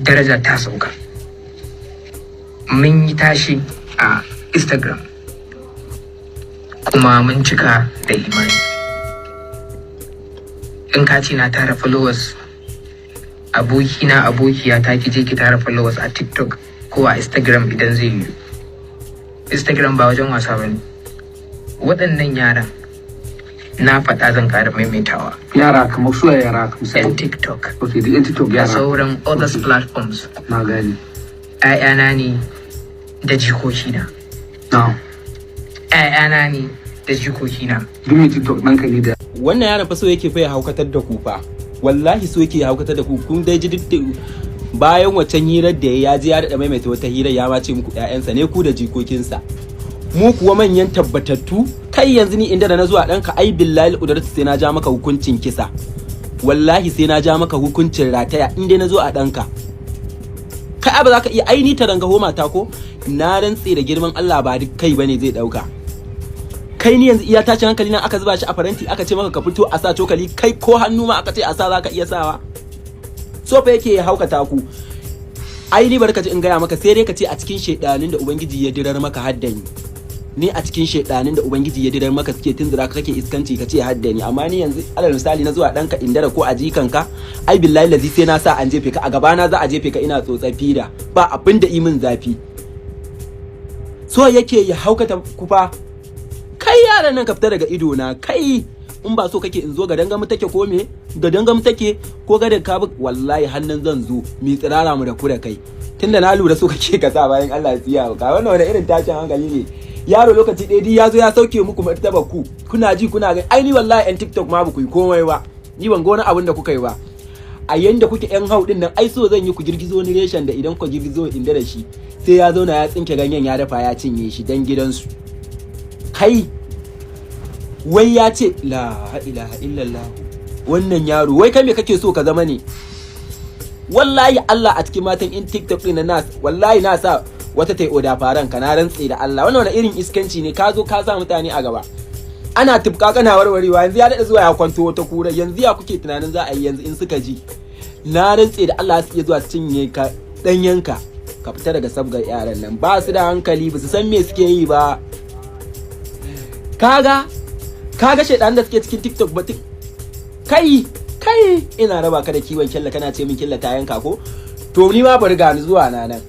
Daraja ta sauka. Mun yi tashi a Instagram kuma mun cika da imani. In ka ce na tara followers, abokina, abokiya ta, ki je ki tara followers a TikTok ko a Instagram idan zai yiwu. Instagram ba wajen wasa ba ne. Waɗannan yaran, na faɗa, zan ƙara maimaitawa. Yara kamar su yara misali? 'Yan TikTok. Ok, da yan TikTok Da yara. sauran others platforms. Na gani. 'Ya'yana ne da jikokina. Na. 'Ya'yana ne da jikokina. Duk mai TikTok ɗanka ne da Wannan yaron fa so yake fa ya haukatar da ku fa. Wallahi so yake ya haukatar da ku. Kun dai ji, duk bayan waccan hirar da ya je, ya daɗa maimaita wata hirar, ya ma ce muku ƴaƴansa ne ku da jikokinsa. Mu kuwa manyan tabbatattu. Kai, yanzu ni inda da na zuwa ɗanka, ai billahi udaratu sai na ja maka hukuncin kisa. Wallahi sai na ja maka hukuncin rataya in dai na zo a ɗanka. Kai, ba za ka iya aini ta ranga homa ta ko na rantse da girman Allah, ba duk kai bane zai ɗauka. Kai, ni yanzu iya tashin hankali nan, aka zuba shi a faranti, aka ce maka ka fito a sa cokali, kai, ko hannu ma aka ce a sa, za ka iya sawa? So fa yake ya haukata ku. Ai ni barka ji in gaya maka, sai dai ka ce a cikin shedanin da Ubangiji ya dirar maka haddani ni. A cikin shedanin da Ubangiji ya dirar maka suke tunzura ka kake iskanci, ka ce haddani. Amma ni yanzu, alal misali, na zuwa danka indara ko a jikanka, ai billahi lazi sai na sa an jefe ka. A gabana za a jefe ka, ina tsotsar fida, ba abin da imin zafi. So yake ya haukata ku fa. Kai, yaran nan, ka fita daga ido na. Kai, in ba so kake in zo ga dangamu take ko me ga dangamu take ko ga da ka bi, wallahi hannun zan zo mi tsirara mu da ku da kai, tunda na lura so kake ka sa bayan Allah ya tsiya ka. Wannan wani irin tashin hankali ne? Yaro lokaci ɗaya ya zo ya sauke muku martaba ku, kuna ji kuna gani. Ai ni wallahi yan TikTok ma ba ku yi komai ba. Ni ban ga wani abin da kuka yi ba a yanda kuke yan hau din nan. Ai so zan yi ku girgizo ni reshen da idan ku girgizo inda da shi, sai ya zauna ya tsinke ganyen, ya dafa, ya cinye shi dan gidansu. Kai, wai ya ce la ilaha illallah. Wannan yaro, wai kai me kake so ka zama ne? Wallahi Allah, a cikin matan in TikTok din na nas, wallahi na sa wata tai oda faran ka. Na rantse da Allah, wannan wani irin iskanci ne? Ka zo ka sa mutane a gaba, ana tufka kana warwarewa. Yanzu ya daɗa zuwa ya kwanto wata kura. Yanzu ya kuke tunanin za a yi yanzu in suka ji? Na rantse da Allah, su iya zuwa su cinye ka ɗanyenka. Ka fita daga sabgar yaran nan, ba su da hankali, ba su san me suke yi ba. Kaga shaidan da suke cikin TikTok ba. Kai, kai, ina raba ka da kiwon kyalla, kana ce min kyalla ta yanka ko? To ni ma bari gani zuwa na nan.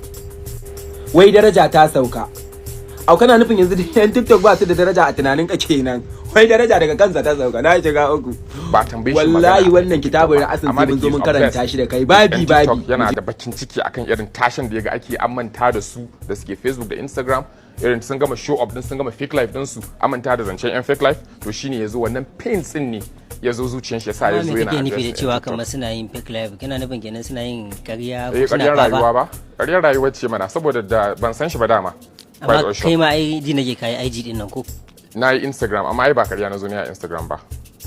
Wai daraja ta sauka. Au, kana nufin yanzu yan TikTok ba su da daraja a tunanin ka kenan? Wai daraja daga kansa ta sauka. Na shiga uku. Ba tambaye shi. Wallahi wannan kitabun ra'asin sai mun zo mun karanta shi da kai, babi babi. Yana da bakin ciki akan irin tashin da ya ga ake, an manta da su da suke Facebook da Instagram. Irin sun gama show up din, sun gama fake life din su, an manta da zancen yan fake life. To shine yazo, wannan pains din ne ya zo zuciyar shi yasa ya zo yana yana kake nufi da cewa kamar suna yin fake life? Kana nufin kenan suna yin ƙarya ko eh suna ƙaryar rayuwa ba? Ba ƙaryar rayuwa ce mana, saboda da ban san shi ba dama. Amma kai ma ai ji nake kai IG din nan ko? Na yi Instagram, amma ai ba ƙarya na zo ne a Instagram ba.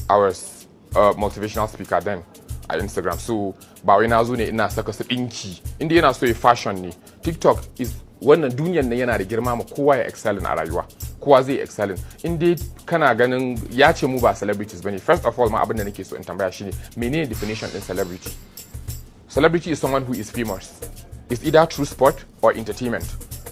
I was a motivational speaker then a Instagram, so ba wai na zo ne ina saka su ɗinki inda yana so ya fashion ne. TikTok is wannan duniyan nan yana da girma ma kowa ya excelling a rayuwa, kowa zai excelling. In dai kana ganin ya ce mu ba celebrities bane, first of all ma, abin da nake so in tambaya shine, menene definition din celebrity? Celebrity is someone who is famous. It's either through sport or entertainment.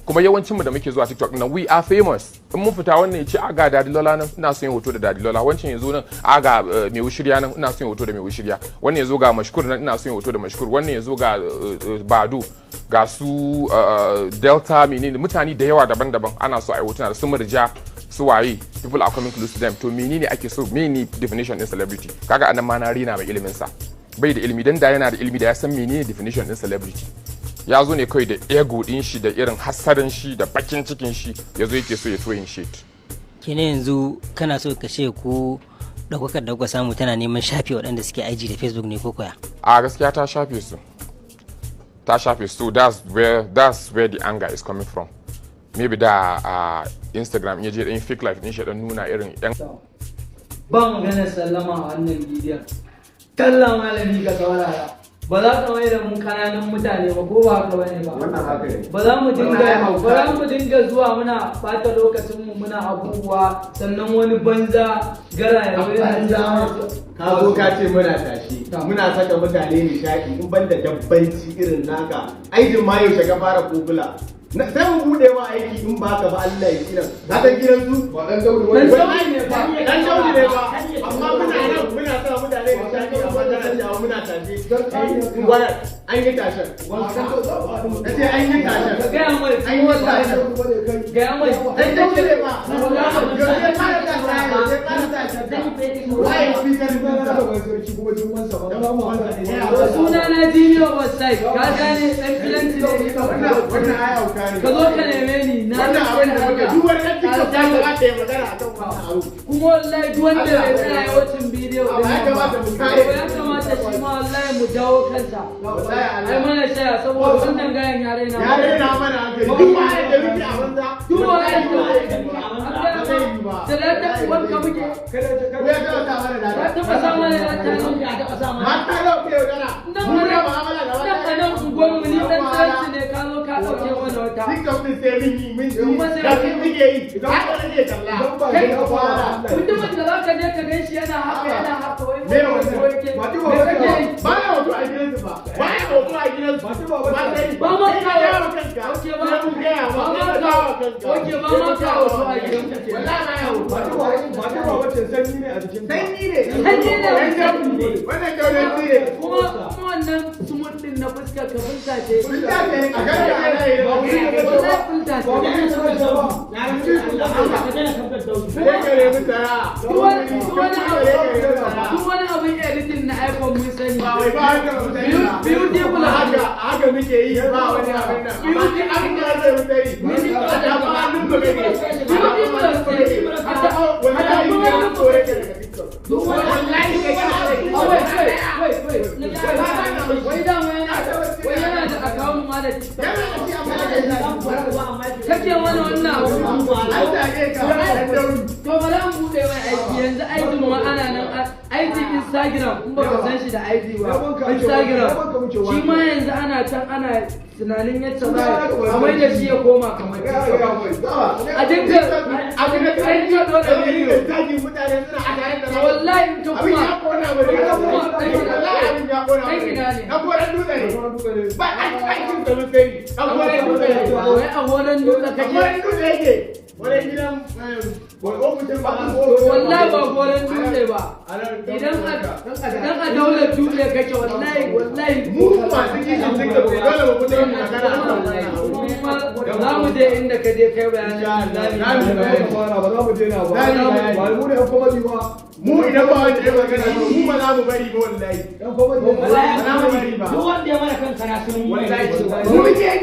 Kuma yawancin mu da muke zuwa TikTok nan, we are famous. In mun fita, wannan ya ce a ga Daddy Lola nan, ina son yin hoto da Daddy Lola. Wancan ya zo nan, a ga mai wushirya nan, ina son yin hoto da mai wushirya. Wannan ya zo, ga Mashkur nan, ina son yin hoto da Mashkur. Wannan ya zo, ga Bado, ga su Delta, menene, mutane da yawa daban-daban ana so a yi hotuna da su, Murja, su waye. People are coming close to them. To menene ake so? Menene definition din celebrity? Kaga anan ma na rina mai ilimin sa, bai da ilimi. Dan da yana da ilimi, da ya san menene definition din celebrity. Ya zo ne kawai da ego din shi, da irin hasadan shi, da bakin cikin shi, ya zo yake so ya throwing shit. Kenan yanzu kana so ka ce ko ɗaukakar da kuka samu tana neman shafe waɗanda suke IG da Facebook ne, ko koya? A gaskiya ta shafe su, ta shafe su. That's where the anger is coming from. Maybe da a Instagram in ya je dan fake life din shi, dan nuna irin yan Ba maganar sallama a wannan bidiyon. Kalla malami, ka saurara. Ba za ka mai da mu kananan mutane ba, ko ba haka bane ba? Wannan haka ne. Ba za mu dinga Wannan ai hauka ba za ne. mu dinga zuwa muna bata lokacin mu muna abubuwa, sannan wani banza gara ya zo yana Banza ka zo ka ce muna tashi, muna saka mutane nishaɗi, in banda dabbanci irin naka. Aikin ma yaushe ka fara kogula? Sai mu bude ma aiki, in baka ba Allah ya kira ka san gidan su Ba dan Daudi Dan wani. Daudi ne ba. Dan Daudi ne ba, amma muna nan muna sa mutane nishaɗi, amma kana cewa muna tashi. Wannan an yi tashin, nace an yi tashin. Ka gaya mai. An yi tashin. Gaya mai. Dan Daudi ne ba. Yaushe fara tashin? Yaushe fara tashin? Waye speaker din? Suna na Junior Website, ka gane? Dan filanci ne ni. Wannan ai hauka ne. Ka zo ka neme ni na Wannan abin da muke, duk wani ɗan TikTok ya kamata ya magana akan wannan abu. Kuma wallahi duk wanda bai tsaya ya watching bidiyo Amma ya din nan ba, kamata mu kare. to ya kamata shi ma wallahi mu jawo kansa. Wallahi Allah. Ai mana shaya, saboda wannan gayan ya raina Ya raina mana hankali. Duk wani da muke a banza. Duk wani da muke Ba zai yi ba. da lata uwanka muke. Ko ya taɓa sa mana Ya data? taɓa sa mana data ne, ya taɓa sa mana. Mata nawa kuke yaudara? Nan Mu a da mu'amala da nan mata. a nan unguwanmu ni dan tsaranci ne, ka zo ka ɗauke mana wata. TikTok din sai mun yi, mun yi. Kuma sai Da mun kai muke yi. Haka nake kalla. Kai, mutumin da za ka je ka gan shi yana haka, yana haka, wai Me wannan? wai ke me kake yi? Ba ya hoto a gidansu ba. Ba ya hoto a gidansu. Ba sai. Ba ma Kai ka kawo. jawo kanka. Okay, ba Sai mun gaya ma. ba Kai ma ka jawo kawo. kanka. Okay, ba ma kawo hoto a gidanku kenan. Wallahi ba ya hoto. Sanyi ne a jikin. Sanyi ne. Sanyi ne. Wannan daudu ne. Wannan daudanci ne. Kuma wannan smooth din na fuska ka fuska ce. Fuska ce. A gane ana yi. Wallahi fuska ce. Sai ka nemi sana'a. Duk wani abin editing na iPhone mun sani. Ba wai ba haka mu sani ba. Beautiful. Haka haka muke yi, ba wani abin nan. Amma abin da ake mu sani. Amma hannun mu kake. Beautiful ce. Wallahi ya kore ka daga TikTok. Wallahi kai ka kore. Wait, wait, wait, wait. Wai dama yana, wai yana da account ma da TikTok. Yana da shi amma da shi. Kake mana wannan abu. An zage ka dan Daudu. To bari an buɗe mai aiki yanzu, aikin ma ana nan aikin Instagram, in baka san shi da aiki ba. Instagram shi ma yanzu ana can ana tunanin yadda za a mai da shi ya koma kamar TikTok. A dinga a dinga ɗora bidiyo. Zagin mutane suna a tare da Wallahi in ka Abin kuma ya kona mu ne. Wallahi abin ya kona mu Ɗan ne. ina ne? Dan goran dutse ne. Ba aikin sa mun sani. Dan goran dutse ne. Wai a gonan dutse Dan kake? goran dutse yake. Wani gidan ofishin ba. Wallahi ba gonan dutse ba. Idan a daular dutse kake, wallahi wallahi. Mu masu kishin TikTok ne, dole mu fito mu magana akan wannan abu. Kuma za mu je inda ka je kai bayanin. Za mu bayani. Ba za mu daina ba. Za mu bayani. Ba mu ne yan comedy ba. Mu idan ba wanda ya magana to mu ba za mu bari ba wallahi. Yan comedy. Ba za mu bari ba. Duk wanda ya mana kankana sun yi. Wallahi. Mu muke yin